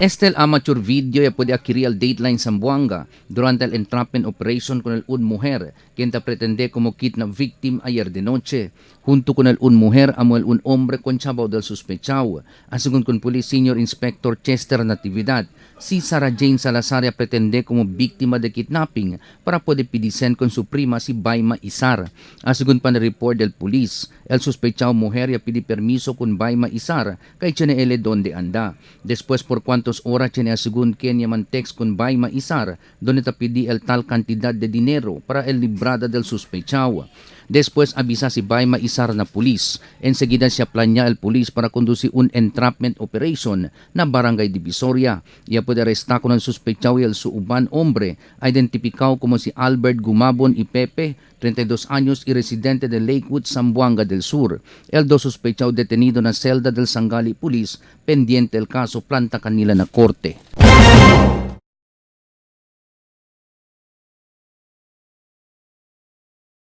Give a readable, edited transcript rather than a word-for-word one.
Este el amateur video ya puede adquirir el Dateline Zamboanga durante el entrapment operation con el un mujer, quien ta pretende como kidnap victim ayer de noche. Junto con el un mujer amo el un hombre con chavo del sospechado. Según con Police Senior Inspector Chester Natividad, si Sarah Jane Salazar ya pretende como víctima de kidnapping para poder pidisen con su prima si Baima Isar. Según pan report del police, el sospechado mujer ya pidi permiso con Baima Isar kay ele donde anda. Después por cuantos horas tiene según quien man text con Baima Isar, donde ta pidi el tal cantidad de dinero para el librada del sospechado. Después avisa si Baima Isar na pulis. Enseguida siya planya el pulis para conducir un entrapment operation na Barangay Divisoria. Ya puede arrestar con el sospechado y el suuban hombre, identificado como si Albert Gumabon y Pepe, 32 años y residente de Lakewood, Zamboanga del Sur. El dos sospechado detenido na celda del Sangali Police, pendiente el caso planta kanila na korte.